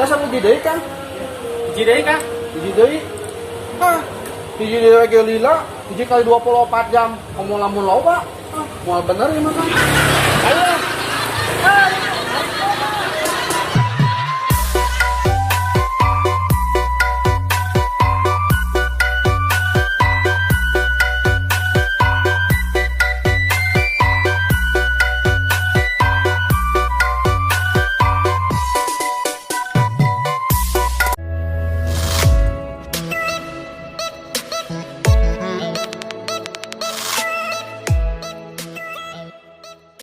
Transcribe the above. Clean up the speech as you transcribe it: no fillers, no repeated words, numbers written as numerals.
Eta 1 hiji deui, Kang. Hiji deui, Kang. Hiji deui. Ah, hiji deui ge lila, hiji kali 24 jam. Komo lamun loba. Ah, moal bener ya mah, Kang. Ayo.